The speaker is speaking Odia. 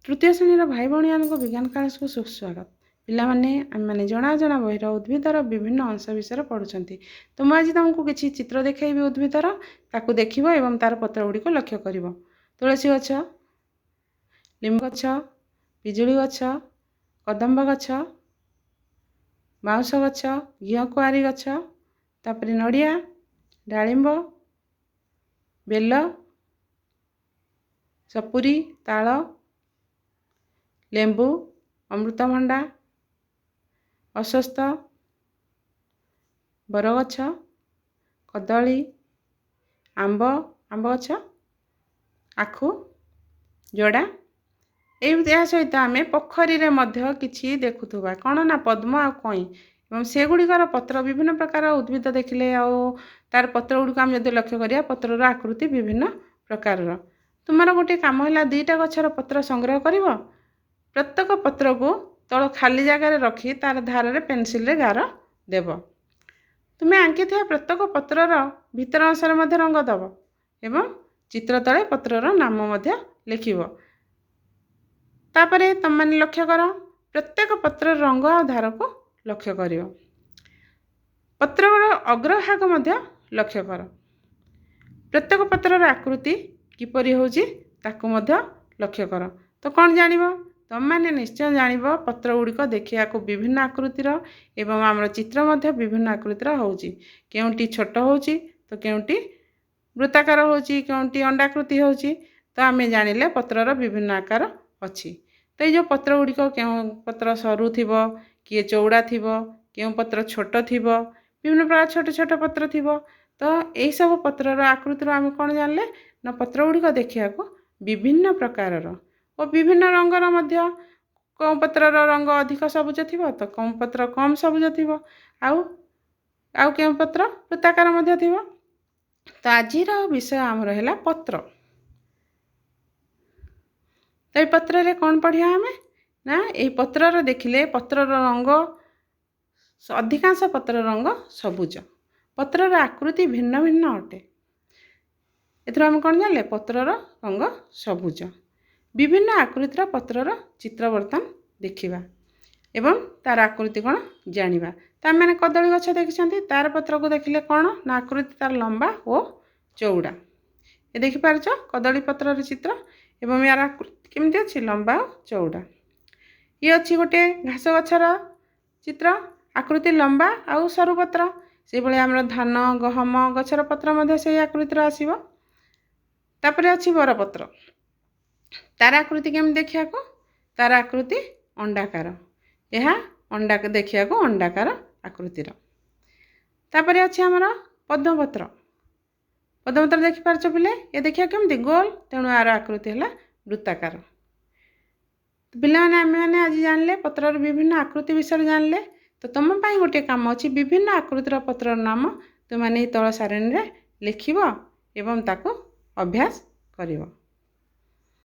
ତୃତୀୟ ଶ୍ରେଣୀର ଭାଇ ଭଉଣୀମାନଙ୍କୁ ବିଜ୍ଞାନ କ୍ଲାସକୁ ସୁସ୍ୱାଗତ। ପିଲାମାନେ, ଆମେମାନେ ଜଣା ଜଣା ବହିର ଉଦ୍ଭିଦର ବିଭିନ୍ନ ଅଂଶ ବିଷୟରେ ପଢ଼ୁଛନ୍ତି। ତ ମୁଁ ଆଜି ତୁମକୁ କିଛି ଚିତ୍ର ଦେଖାଇବି ଉଦ୍ଭିଦର, ତାକୁ ଦେଖିବ ଏବଂ ତା'ର ପତ୍ର ଗୁଡ଼ିକୁ ଲକ୍ଷ୍ୟ କରିବ। ତୁଳସୀ ଗଛ, ଲିମ୍ବ ଗଛ, ପିଜୁଳି ଗଛ, କଦମ୍ବ ଗଛ, ବାଉଁଶ ଗଛ, ଘିଅକୁଆଁରୀ ଗଛ, ତାପରେ ନଡ଼ିଆ, ଡାଳିମ୍ବ, ବେଲ, ସପୁରୀ, ତାଳ, ଲେମ୍ବୁ, ଅମୃତଭଣ୍ଡା, ଅଶ୍ୱତ୍ଥ, ବରଗଛ, କଦଳୀ, ଆମ୍ବ, ଆମ୍ବ ଗଛ, ଆଖୁ, ଜଡ଼ା। ଏହା ସହିତ ଆମେ ପୋଖରୀରେ ମଧ୍ୟ କିଛି ଦେଖୁଥିବା କ'ଣ ନା ପଦ୍ମ ଆଉ କଇଁ, ଏବଂ ସେଗୁଡ଼ିକର ପତ୍ର ବିଭିନ୍ନ ପ୍ରକାର ଉଦ୍ଭିଦ ଦେଖିଲେ ଆଉ ତାର ପତ୍ର ଗୁଡ଼ିକୁ ଆମେ ଯଦି ଲକ୍ଷ୍ୟ କରିବା, ପତ୍ରର ଆକୃତି ବିଭିନ୍ନ ପ୍ରକାରର। ତୁମର ଗୋଟିଏ କାମ ହେଲା ଦୁଇଟା ଗଛର ପତ୍ର ସଂଗ୍ରହ କରିବ। ପ୍ରତ୍ୟେକ ପତ୍ରକୁ ତଳ ଖାଲି ଜାଗାରେ ରଖି ତାର ଧାରରେ ପେନସିଲରେ ଗାର ଦେବ। ତୁମେ ଆଙ୍କିଥିବା ପ୍ରତ୍ୟେକ ପତ୍ରର ଭିତର ଅଂଶରେ ମଧ୍ୟ ରଙ୍ଗ ଦେବ ଏବଂ ଚିତ୍ର ତଳେ ପତ୍ରର ନାମ ମଧ୍ୟ ଲେଖିବ। ତାପରେ ତୁମେମାନେ ଲକ୍ଷ୍ୟ କର, ପ୍ରତ୍ୟେକ ପତ୍ରର ରଙ୍ଗ ଆଉ ଧାରକୁ ଲକ୍ଷ୍ୟ କରିବ। ପତ୍ରର ଅଗ୍ରଭାଗ ମଧ୍ୟ ଲକ୍ଷ୍ୟ କର। ପ୍ରତ୍ୟେକ ପତ୍ରର ଆକୃତି କିପରି ହେଉଛି ତାକୁ ମଧ୍ୟ ଲକ୍ଷ୍ୟ କର। ତ କ'ଣ ଜାଣିବ? ତୁମେମାନେ ନିଶ୍ଚୟ ଜାଣିବ ପତ୍ର ଗୁଡ଼ିକ ଦେଖିବାକୁ ବିଭିନ୍ନ ଆକୃତିର ଏବଂ ଆମର ଚିତ୍ର ମଧ୍ୟ ବିଭିନ୍ନ ଆକୃତିର ହେଉଛି। କେଉଁଟି ଛୋଟ ହେଉଛି ତ କେଉଁଟି ବୃତ୍ତାକାର ହେଉଛି, କେଉଁଟି ଅଣ୍ଡାକୃତି ହେଉଛି। ତ ଆମେ ଜାଣିଲେ ପତ୍ରର ବିଭିନ୍ନ ଆକାର ଅଛି। ତ ଏଇ ଯେଉଁ ପତ୍ର ଗୁଡ଼ିକ, କେଉଁ ପତ୍ର ସରୁ ଥିବ, କିଏ ଚଉଡ଼ା ଥିବ, କେଉଁ ପତ୍ର ଛୋଟ ଥିବ, ବିଭିନ୍ନ ପ୍ରକାର ଛୋଟ ଛୋଟ ପତ୍ର ଥିବ। ତ ଏଇସବୁ ପତ୍ରର ଆକୃତିରୁ ଆମେ କ'ଣ ଜାଣିଲେ ନା ପତ୍ର ଗୁଡ଼ିକ ଦେଖିବାକୁ ବିଭିନ୍ନ ପ୍ରକାରର ଓ ବିଭିନ୍ନ ରଙ୍ଗର ମଧ୍ୟ। କେଉଁ ପତ୍ରର ରଙ୍ଗ ଅଧିକ ସବୁଜ ଥିବ ତ କେଉଁ ପତ୍ର କମ୍ ସବୁଜ ଥିବ, ଆଉ ଆଉ କେଉଁ ପତ୍ର ବୃତ୍ତାକାର ମଧ୍ୟ ଥିବ। ତ ଆଜିର ବିଷୟ ଆମର ହେଲା ପତ୍ର। ତ ଏଇ ପତ୍ରରେ କ'ଣ ପଢ଼ିବା ଆମେ ନା ଏଇ ପତ୍ରର ଦେଖିଲେ ପତ୍ରର ରଙ୍ଗ, ଅଧିକାଂଶ ପତ୍ରର ରଙ୍ଗ ସବୁଜ। ପତ୍ରର ଆକୃତି ଭିନ୍ନ ଭିନ୍ନ ଅଟେ। ଏଥିରୁ ଆମେ କ'ଣ ଜାଣିଲେ? ପତ୍ରର ରଙ୍ଗ ସବୁଜ। ବିଭିନ୍ନ ଆକୃତିର ପତ୍ରର ଚିତ୍ର ବର୍ତ୍ତମାନ ଦେଖିବା ଏବଂ ତାର ଆକୃତି କ'ଣ ଜାଣିବା। ତ ଆମେମାନେ କଦଳୀ ଗଛ ଦେଖିଛନ୍ତି। ତାର ପତ୍ରକୁ ଦେଖିଲେ କ'ଣ ନା ଆକୃତି ତାର ଲମ୍ବା ଓ ଚଉଡ଼ା। ଏ ଦେଖିପାରୁଛ କଦଳୀ ପତ୍ରର ଚିତ୍ର, ଏବଂ ଏହାର ଆକୃତି କେମିତି ଅଛି? ଲମ୍ବା ଓ ଚଉଡ଼ା। ଇଏ ଅଛି ଗୋଟିଏ ଘାସ ଗଛର ଚିତ୍ର, ଆକୃତି ଲମ୍ବା ଆଉ ସରୁ ପତ୍ର। ସେଇଭଳି ଆମର ଧାନ, ଗହମ ଗଛର ପତ୍ର ମଧ୍ୟ ସେଇ ଆକୃତିର ଆସିବ। ତାପରେ ଅଛି ବରପତ୍ର। ତାର ଆକୃତି କେମିତି ଦେଖିବାକୁ? ତାର ଆକୃତି ଅଣ୍ଡାକାର। ଏହା ଅଣ୍ଡା ଦେଖିବାକୁ ଅଣ୍ଡାକାର ଆକୃତିର। ତାପରେ ଅଛି ଆମର ପଦ୍ମପତ୍ର। ପଦ୍ମପତ୍ର ଦେଖିପାରୁଛ ପିଲେ? ଏ ଦେଖିବାକୁ କେମିତି? ଗୋଲ, ତେଣୁ ଆର ଆକୃତି ହେଲା ବୃତ୍ତାକାର। ପିଲାମାନେ, ଆମେମାନେ ଆଜି ଜାଣିଲେ ପତ୍ରର ବିଭିନ୍ନ ଆକୃତି ବିଷୟରେ ଜାଣିଲେ। ତ ତୁମ ପାଇଁ ଗୋଟିଏ କାମ ଅଛି, ବିଭିନ୍ନ ଆକୃତିର ପତ୍ରର ନାମ ତୁମେମାନେ ଏଇ ତଳ ସାରଣୀରେ ଲେଖିବ ଏବଂ ତାକୁ ଅଭ୍ୟାସ କରିବ।